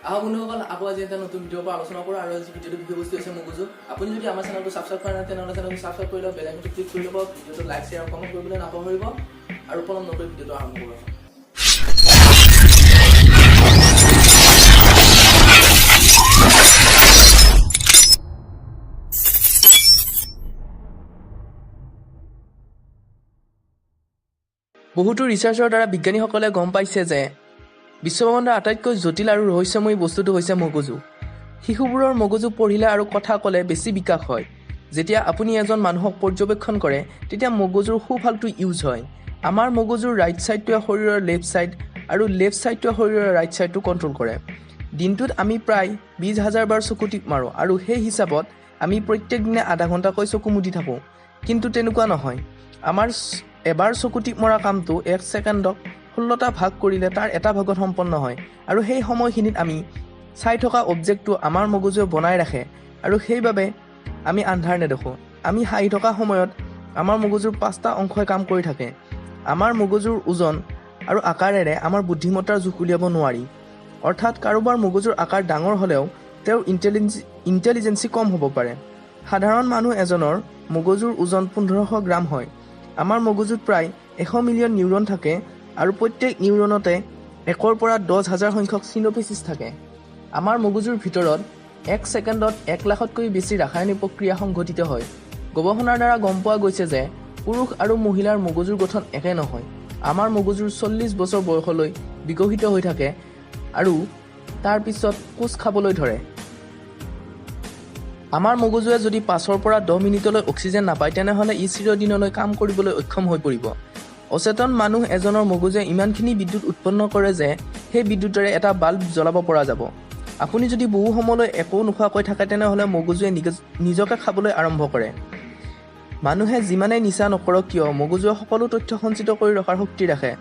আহক বন্ধুসকল, আকৌ আজি এটা নতুন ভিডিঅ'ৰ পৰা আলোচনা কৰোঁ। আৰু আজি ভিডিঅ'টোৰ বিষয়বস্তু হৈছে মগজু। আপুনি যদি আমাৰ চেনেলটো ছাবস্ক্ৰাইব কৰা নাই, তেনেহ'লে চেনেলটো ছাবস্ক্ৰাইব কৰি লওক, বেল আইকনটো ক্লিক কৰি ল'ব, ভিডিঅ'টো লাইক, শ্বেয়াৰ আৰু কমেণ্ট কৰিবলৈ নাপাহৰিব। আৰু পলম নকৰি ভিডিঅ'টো আৰম্ভ কৰোঁ। বহুতো ৰিচাৰ্চৰ দ্বাৰা বিজ্ঞানীসকলে গম পাইছে যে বিশ্বব্ৰহ্মাণ্ডৰ আটাইতকৈ জটিল আৰু ৰহস্যময়ী বস্তুটো হৈছে মগজু। শিশুবোৰৰ মগজু পঢ়িলে আৰু কথা ক'লে বেছি বিকাশ হয়। যেতিয়া আপুনি এজন মানুহক পৰ্যবেক্ষণ কৰে, তেতিয়া মগজুৰ সোঁফালটো ইউজ হয়। আমাৰ মগজুৰ ৰাইট ছাইডটোৱে শৰীৰৰ লেফ্ট ছাইড আৰু লেফ্ট ছাইডটোৱে শৰীৰৰ ৰাইট ছাইডটো কণ্ট্ৰল কৰে। দিনটোত আমি প্ৰায় 20,000 বাৰ চকু টিপ মাৰোঁ আৰু সেই হিচাপত আমি প্ৰত্যেক দিনে আধা ঘণ্টাকৈ চকু মুদি থাকোঁ, কিন্তু তেনেকুৱা নহয়। আমাৰ এবাৰ চকু টিপ মৰা কামটো এক ছেকেণ্ডক 16টা ভাগ কৰিলে তাৰ এটা ভাগত সম্পন্ন হয় আৰু সেই সময়খিনিত আমি চাই থকা অবজেক্টটো আমাৰ মগজুৱে বনাই ৰাখে আৰু সেইবাবে আমি আন্ধাৰ নেদেখোঁ। আমি হাঁহি থকা সময়ত আমাৰ মগজুৰ পাঁচটা অংশই কাম কৰি থাকে। আমাৰ মগজুৰ ওজন আৰু আকাৰেৰে আমাৰ বুদ্ধিমত্তাৰ জোখ উলিয়াব নোৱাৰি। অৰ্থাৎ কাৰোবাৰ মগজুৰ আকাৰ ডাঙৰ হ'লেও তেওঁৰ ইণ্টেলিজেঞ্চি কম হ'ব পাৰে। সাধাৰণ মানুহ এজনৰ মগজুৰ ওজন 1500 গ্ৰাম হয়। আমাৰ মগজুত প্ৰায় 100 মিলিয়ন নিউৰন থাকে আৰু প্ৰত্যেক নিউৰনতে 1ৰ পৰা 10,000 সংখ্যক চিন'পেচিছ থাকে। আমাৰ মগজুৰ ভিতৰত এক ছেকেণ্ডত 1 লাখতকৈ বেছি ৰাসায়নিক প্ৰক্ৰিয়া সংঘটিত হয়। গৱেষণাৰ দ্বাৰা গম পোৱা গৈছে যে পুৰুষ আৰু মহিলাৰ মগজুৰ গঠন একে নহয়। আমাৰ মগজুৰ 40 বছৰ বয়সলৈ বিকশিত হৈ থাকে আৰু তাৰ পিছত কোঁচ খাবলৈ ধৰে। আমাৰ মগজুৱে যদি 5ৰ পৰা 10 মিনিটলৈ অক্সিজেন নাপায়, তেনেহ'লে ই চিৰদিনলৈ কাম কৰিবলৈ অক্ষম হৈ পৰিব। অচেতন মানুহ এজনৰ মগজুৱে ইমানখিনি বিদ্যুৎ উৎপন্ন কৰে যে সেই বিদ্যুতেৰে এটা বাল্ব জ্বলাব পৰা যাব। আপুনি যদি বহু সময়লৈ একো নোখোৱাকৈ থাকে, তেনেহ'লে মগজুৱে নিজকে খাবলৈ আৰম্ভ কৰে। মানুহে যিমানেই নিচা নকৰক কিয়, মগজুৱে সকলো তথ্য সঞ্চিত কৰি ৰখাৰ শক্তি ৰাখে।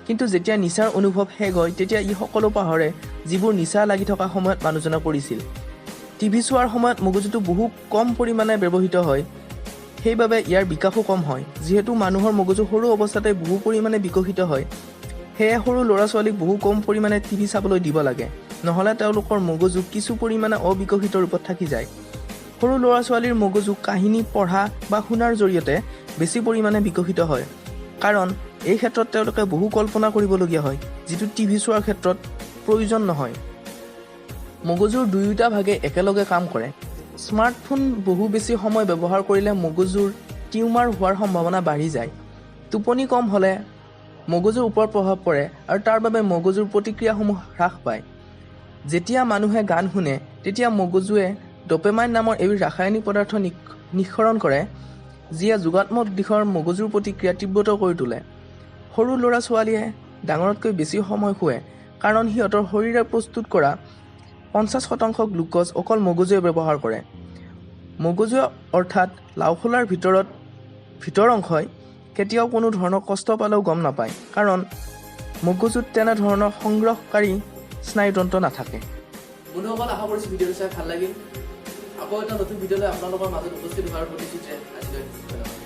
কিন্তু যেতিয়া নিচাৰ অনুভৱ শেষ হয়, তেতিয়া ই সকলো পাহৰে যিবোৰ নিচা লাগি থকা সময়ত মানুহজনে কৰিছিল। টিভি চোৱাৰ সময়ত মগজুটো বহু কম পৰিমাণে ব্যৱহৃত হয়, সেইবাবে ইয়াৰ বিকাশো কম হয়। যিহেতু মানুহৰ মগজু সৰু অৱস্থাতে বহু পৰিমাণে বিকশিত হয়, সেয়ে সৰু ল'ৰা ছোৱালীক বহু কম পৰিমাণে টিভি চাবলৈ দিব লাগে, নহ'লে তেওঁলোকৰ মগজু কিছু পৰিমাণে অবিকশিত ৰূপত থাকি যায়। সৰু ল'ৰা ছোৱালীৰ মগজু কাহিনী পঢ়া বা শুনাৰ জৰিয়তে বেছি পৰিমাণে বিকশিত হয়, কাৰণ এই ক্ষেত্ৰত তেওঁলোকে বহু কল্পনা কৰিবলগীয়া হয়, যিটো টিভি চোৱাৰ ক্ষেত্ৰত প্ৰয়োজন নহয়। মগজুৰ দুয়োটা ভাগে একেলগে কাম কৰে। স্মাৰ্টফোন বহু বেছি সময় ব্যৱহাৰ কৰিলে মগজুৰ টিউমাৰ হোৱাৰ সম্ভাৱনা বাঢ়ি যায়। টোপনি কম হ'লে মগজুৰ ওপৰত প্ৰভাৱ পৰে আৰু তাৰ বাবে মগজুৰ প্ৰতিক্ৰিয়াসমূহ হ্ৰাস পায়। যেতিয়া মানুহে গান শুনে, তেতিয়া মগজুৱে ডপেমাইন নামৰ এবিধ ৰাসায়নিক পদাৰ্থ নিঃসৰণ কৰে, যিয়ে যোগাত্মক দিশৰ মগজুৰ প্ৰতিক্ৰিয়া তীব্ৰতৰ কৰি তোলে। সৰু ল'ৰা ছোৱালীয়ে ডাঙৰতকৈ বেছি সময় শুৱে, কাৰণ সিহঁতৰ শৰীৰে প্ৰস্তুত কৰা 50% গ্লুক'জ অকল মগজুৱে ব্যৱহাৰ কৰে। মগজুৱে অৰ্থাৎ লাওখোলাৰ ভিতৰ অংশই কেতিয়াও কোনো ধৰণৰ কষ্ট পালেও গম নাপায়, কাৰণ মগজুত তেনেধৰণৰ সংগ্ৰহকাৰী স্নায়ুতন্ত্ৰ নাথাকে। বন্ধুসকল, আশা কৰিছোঁ ভিডিঅ'টো চাই ভাল লাগিল। আকৌ এটা নতুন ভিডিঅ' লৈ আপোনালোকৰ মাজত উপস্থিত হোৱাৰ প্ৰতিশ্ৰুতিৰে আজিলৈ ধন্যবাদ।